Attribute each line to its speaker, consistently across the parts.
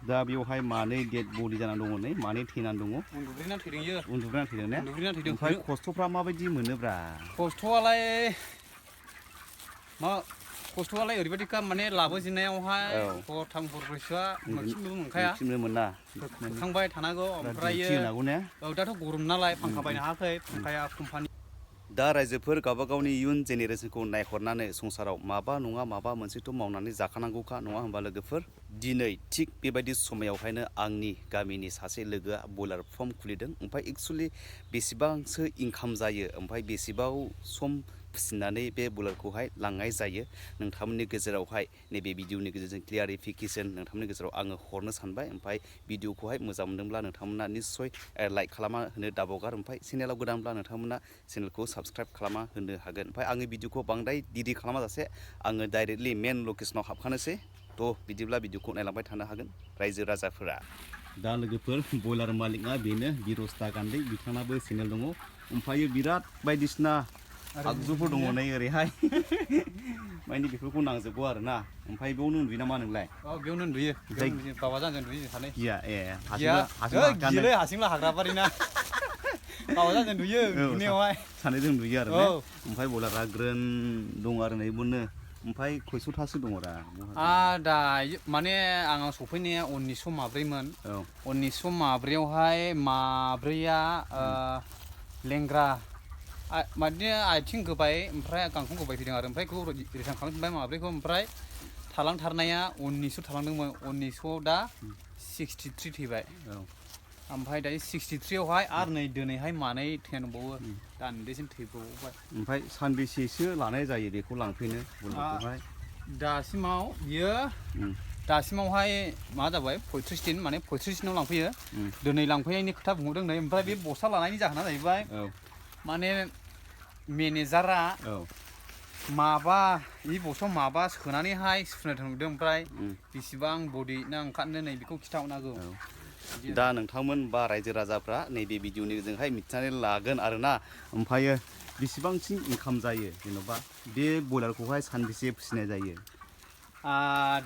Speaker 1: दा बेवहाय मानै डेड बडि जानानै दङ नै मानै थैनानै दङ
Speaker 2: उन्दुब्रेना थैदों इयो
Speaker 1: उन्दुब्रेना थैदों ने
Speaker 2: उन्दुब्रेना थैदों
Speaker 1: ओमफ्राय खस्थ'फ्रा माबायदि मोनोब्रा
Speaker 2: खस्थ'आलाय मा खस्थ'आलाय ओरैबायदिखा माने लाबोजेननायावहाय हरथाम हरब्रैसोआ मोनफिननोबो मोनखाया
Speaker 1: मोनफिननो मोना
Speaker 2: होखांबाय थानांगौ ओमफ्रायो औ दाथ' गरम नालाय फांखा बायनो हायाखै फांखाया कम्पानि
Speaker 1: दा रायजोफोर गावबा गावनि इयुन जेनेरेसनखौ नायहरनानै संसाराव माबा नङा माबा मोनसेथ' मावनानै जाखानांगौखा नङा होमबा लोगोफोर दिनै थिग बेबायदि समायावहायनो आंनि गामिनि सासे लोगोआ बयलार फार्म खुलिदों ओमफ्राय एक्सुवेलि बेसेबांसो इनकाम जायो ओमफ्राय बेसेबां सम फिसिनानै बे बयलारखौहाय लांनाय जायो नोंथांमोननि गेजेरावहाय नैबे भिडिअनि गेजेरजों क्लियारिफिकेसन नोंथांमोननि गेजेराव आङो हरनो सानबाय ओमफ्राय भिडिअखौहाय मोजां मोनदोंब्ला नोंथांमोना निस्सय लाइक खालामना होनो दाबावगार ओमफ्राय चेनेलाव गोदानब्ला नोंथांमोना चेनेलखौ साबस्क्राइब खालामना होनो हागोन ओमफ्राय आङो भिडिअखौ बांद्राय डिडि खालामाजासे आङो डाइरेक्टलि मेन लकेसनाव हाबखानोसै थ' बिदिब्ला भिडिअखौ नायलांबाय थानो हागोन रायजो राजाफोरा दा लोगोफोर बयलार मालिकआ बेनो बिरस्ता गान्दै बिथाङाबो चेनेल दङ ओमफ्राय बिराद बायदिसिना आगजुफोर दङ नै ओरैहाय माने बेफोरखौ नांजोबगौ आरोना ओमफ्राय बेयावनो उन्दुयो नामा नोंलाय
Speaker 2: बेयावनो उन्दुयो बाबा जानो उन्दुयो सानै
Speaker 1: गिया
Speaker 2: गियोलै हारसिंला हाग्राबारि ना बाबा जानो उन्दुयो उन्दुनायावहाय
Speaker 1: सानैजों उन्दुयो आरो ओमफ्राय बयलारा ग्रोन दं आरो नैबोनो ओमफ्राय खयस'थासो दङ दा
Speaker 2: दा माने आंनाव सफैनाया 1900 माब्रैमोन 1900 माब्रैयावहाय माब्रैया लेंग्रा माने आथिं गोबाय ओमफ्राय गांखं गोबाय फैदों आरो ओमफ्राय बेखौ रिटार्न खालामफिनबाय माब्रैखौ ओमफ्राय थालांथारनाया 1900 थालांदोंमोन 1900 दा 63 थैबाय ओमफ्राय दायो 63आवहाय आरो नै दिनैहाय मानै थैना दंबावो दान्दिसेम थैबावबाय
Speaker 1: ओमफ्राय सानबेसेसो लानाय जायो बेखौ लांफैनो बयलारखौहाय
Speaker 2: दासिमाव बियो दासिमावहाय मा जाबाय 35 दिन माने 35 दिनाव लांफैयो दिनै लांफैनायनि खोथा बुंहरदों नै ओमफ्राय बे बस्ता लानायनि जाहोना जाहैबाय माने मेनेजारा माबा इ बस्तायाव माबा सोनानैहाय सुनो नुदों ओमफ्राय बेसेबां बडि ना ओंखारनो नै बेखौ खिथाहरनांगौ दा
Speaker 1: नोंथांमोन बा रायजो राजाफ्रा नैबे भिडिअनि गेजेरजोंहाय मिथिनानै लागोन आरोना ओमफ्रायो बेसेबांसिम इनकाम जायो जेन'बा बे बयलारखौहाय सानबेसे फिसिनाय जायो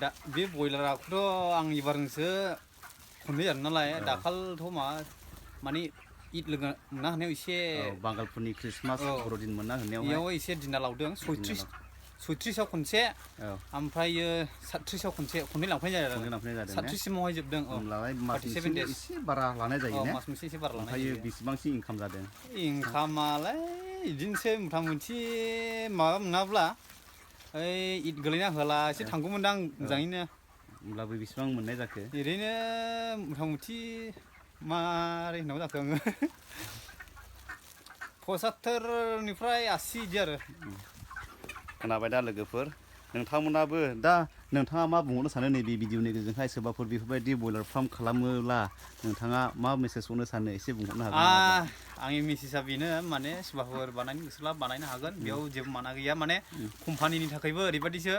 Speaker 2: दा बे बयलाराखौथ' आं एबारसो खननै जादों नालाय दाखालथ' माने ईद लोगो मोनना होनायाव एसे
Speaker 1: बांगालफोरनि ख्रिस्टमास बर'दिन मोनना होनायाव
Speaker 2: बेयाव एसे दिना लावदों 36आव खनसे ओमफ्रायो 37आव खननै लांफैनाय जादों 37सिमावहाय जोबदों
Speaker 1: एसे बारा लानाय जायो
Speaker 2: मास मोनसे एसे बारा लानाय
Speaker 1: जायो बेसेबांसो इनकाम जादों
Speaker 2: इनकामालाय बिदिनोसै मथा मथि माबा मोनाब्ला ओइ ईद गोलैना होला एसे थांगौमोनदां मोजाङैनो
Speaker 1: होमब्लाबो बेसेबां मोननाय जाखो
Speaker 2: ओरैनो मथा मथि मारै होननांगौ जाखो आङो 75निफ्राय 80 बिदि आरो खोनाबाय दा लोगोफोर
Speaker 1: नोंथांमोनाबो दा नोंथाङा मा बुंहरनो सानो नैबे भिडिअनि गेजेरजोंहाय सोरबाफोर बेफोरबायदि बयलार फार्म खालामोब्ला नोंथाङा मा मेसेज हरनो सानो एसे बुंहरनो हागोन
Speaker 2: आंनि मेसेजआ बेनो माने सोरबाफोर बानायनो गोसोब्ला बानायनो हागोन बेयाव जेबो माना गैया माने कम्पानिनि थाखायबो ओरैबायदिसो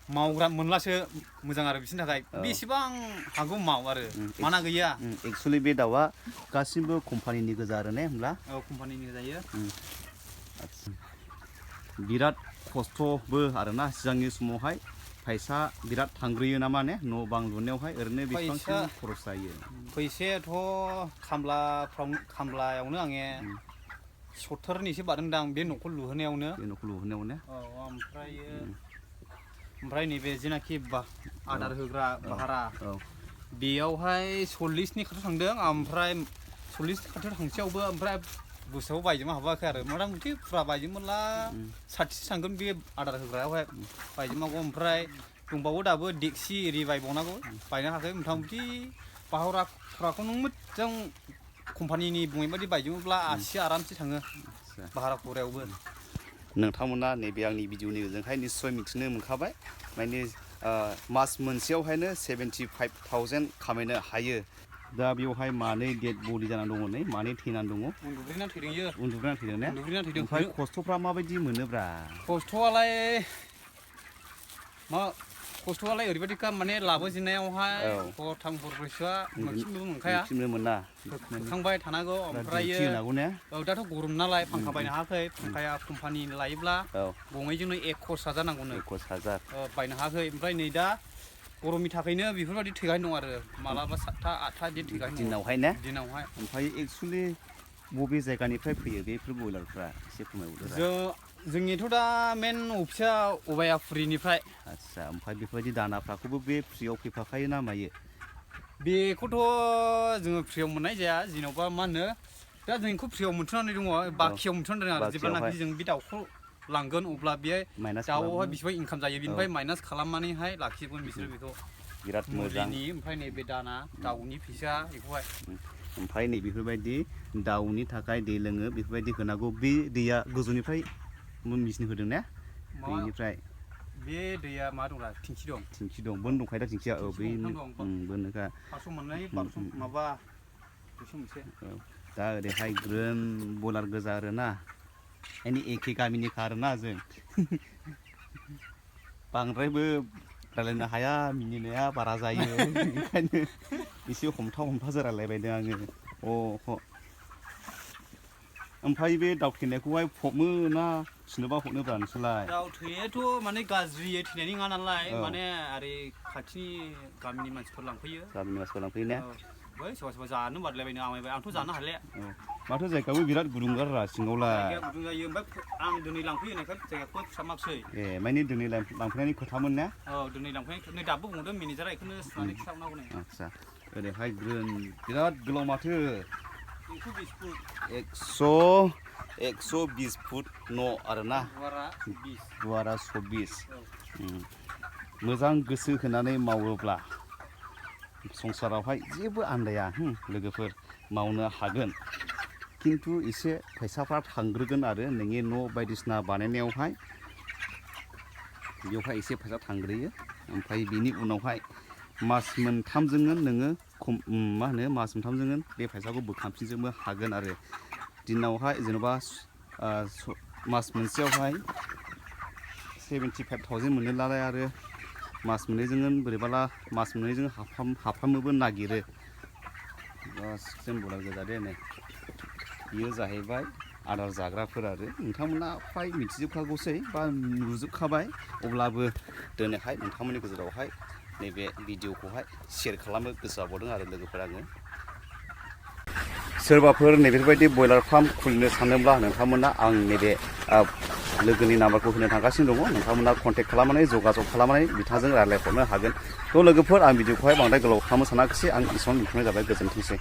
Speaker 2: मावग्रा मोनब्लासो मोजां आरो बिसोरनि थाखाय बेसेबां हागौ माव आरो माना गैया
Speaker 1: एक्सुवेलि बे दाउआ गासिबो कम्पानिनि गोजा आरो ने होमब्ला
Speaker 2: कम्पानिनि जायो
Speaker 1: बिराद खस्थ'बो आरोना सिगांनि समावहाय फैसा बिराद थांग्रोयो नामा ने न' बां लुनायावहाय ओरैनो बेसेबांसो खरस जायो
Speaker 2: फैसायाथ' खामलायावनो आङो 70निसो बारदोंदां बे न'खौ लुहोनायावनो ओमफ्राय नैबे जेनाखि आदार होग्रा भारा बेयावहाय 40नि खाथियाव थांदों ओमफ्राय 40नि खाथियाव थांसेयावबो ओमफ्राय बुस्थुआव बायजोबनो हाबाखै आरो मथा मथि फुरा बायजोबोब्ला 60सो थांगोन बे आदार होग्रायावहाय बायजोबनांगौ ओमफ्राय दंबावो दाबो डेक्सि एरि बायबावनांगौ बायनो हायाखै मथा मथि भाराखौ नों मोजां कम्पानिनि बुंनाय बायदि बायजोबोब्ला 80 आरामसे थाङो भारा खरायावबो
Speaker 1: नोंथांमोना नैबे आंनि भिडिअनि गेजेरजोंहाय निस्सय मिथिनो मोनखाबाय माने मास मोनसेयावहायनो 75,000 खामायनो हायो दा बेवहाय मानै डेड बडि जानानै दङ नै मानै थैनानै दङ
Speaker 2: उन्दुब्रेना थैदों इयो
Speaker 1: उन्दुब्रेना थैदों ने ओमफ्राय खस्थ'फ्रा माबायदि मोनोब्रा
Speaker 2: खस्थ'आलाय ओरैबायदिखा माने लाबोजेननायावहाय हरथाम हरब्रैसोआ मोनफिननोबो मोनखाया होखांबाय थानांगौ ओमफ्रायो दाथ' गरम नालाय फांखा बायनो हायाखै फांखाया कम्पानि लायोब्ला गंनैजोंनो 1,000,000 नांगौनो बायनो हायाखै ओमफ्राय नै दा गरमनि थाखायनो बेफोरबायदि थैगासिनो दं आरो मालाबा 7टा 8टा बिदि थैगासिनो दं
Speaker 1: दिनावहाय ने
Speaker 2: दिनावहाय
Speaker 1: ओमफ्राय एक्सुवेलि बबे जायगानिफ्राय फैयो बेफोर बयलारफ्रा एसे खमायबावदो
Speaker 2: जोंनिथ' दा मेन अफिसा अबायापुरिनिफ्राय
Speaker 1: आदसा ओमफ्राय बेफोरबायदि दानाफ्राखौबो बे फ्रियाव फैफाखायो ना मायो
Speaker 2: बेखौथ' जोङो फ्रियाव मोननाय जाया जेन'बा मा होनो दा जों बेखौ फ्रियाव मोनथ'नानै दङ बाखियाव मोनथ'नानै दङ आरो जेब्लानाखि जों बे दाउखौ लांगोन अब्ला बेहाय दाउआवहाय बेसेबां इनकाम जायो बेनिफ्राय माइनास खालामनानैहाय लाखिगोन बिसोरो बेखौ
Speaker 1: बिराद मोजां
Speaker 2: ओमफ्राय नैबे दाना दाउनि फैसा बेखौहाय
Speaker 1: ओमफ्राय नै बेफोरबायदि दाउनि थाखाय दै लोङो बेफोरबायदि होनांगौ बे दैया गोजौनिफ्राय मेचिन होदों ने बेनिफ्राय
Speaker 2: बे दैया मा दंरा थिंखि
Speaker 1: दं बन दंखायो दा थिंखिया औ बै बोनोखा
Speaker 2: 500 मोननाय 1200 माबा 200 मोनसे
Speaker 1: दा ओरैहाय ग्रोम बयलार गोजा आरोना एनि एखे गामिनिखा आरोना जों बांद्रायबो रायलायनो हाया मिनिनाया बारा जायो बेनिखायनो एसे हमथासो रायलायबायदों आङो ओमफ्राय बे दाउ थैनायखौहाय फबो ना सोरनोबा हरनोब्रा नोंसोरलाय
Speaker 2: दाउ थैनायाथ' माने गाज्रियै थैनायनि नङा नालाय माने ओरै खाथिनि गामिनि मानसिफोर लांफैयो
Speaker 1: ने
Speaker 2: बै सोरबा जानो बादलायबायनो आमायबाय आंथ' जानो हाले
Speaker 1: माथो जायगायाबो बिराद गुदुं गाररा सिङावलाय
Speaker 2: जायगाया गुदुं जायो ओमफ्राय आं दिनै लांफैयो होननायखाय जायगाखौ फोसाबाखिसै
Speaker 1: माने दिनै लांफैनायनि खोथामोन ना
Speaker 2: दिनै लांफैनाय नै दाबो बुंदों मेनेजारा बेखौनो सुनानै खिथाहरनांगौ नो
Speaker 1: आदसा ओरैहाय ग्रोम बिराद गोलाव माथो 120 फुट न' आरोना गुवारा 24 मोजां गोसो होनानै मावोब्ला संसारावहाय जेबो आन्दाया लोगोफोर मावनो हागोन खिन्थु एसे फैसाफ्रा थांग्रोगोन आरो नोंनि न' बायदिसिना बानायनायावहाय बेवहाय एसे फैसा थांग्रोयो ओमफ्राय बिनि उनावहाय मास मोनथामजोंनो नोङो मा होनो मास मोनथामजोंनो बे फैसाखौ बोखांफिनजोबनो हागोन आरो दिनावहाय जेन'बा मास मोनसेयावहाय 75,000 मोनोलाय आरो मास मोननैजों बोरैबाला मास मोननैजों हाफ्रामनोबो नागिरो जों बयलार गोजा दे नै बियो जाहैबाय आदार जाग्राफोर आरो नोंथांमोना फ्राय मिथिजोबखागौसै बा नुजोबखाबाय अब्लाबो दिनैहाय नोंथांमोननि गेजेरावहाय नैबे भिडिअखौहाय शेयार खालामनो गोसो जाबावदों आरो लोगोफोर आङो सोरबाफोर नैबेफोरबायदि बयलार फार्म खुलिनो सानोब्ला नोंथांमोना आं नैबे लोगोनि नाम्बारखौ होनो थांगासिनो दङ नोंथांमोना कन्टेक्ट खालामनानै जगाजग खालामनानै बिथांजों रायज्लायहरनो हागोन थ' लोगोफोर आं भिडिअखौहाय बांद्राय गोलाव खालामनो सानाखिसै आं इसेबां मिथिनाय जाबाय गोजोनथोंसै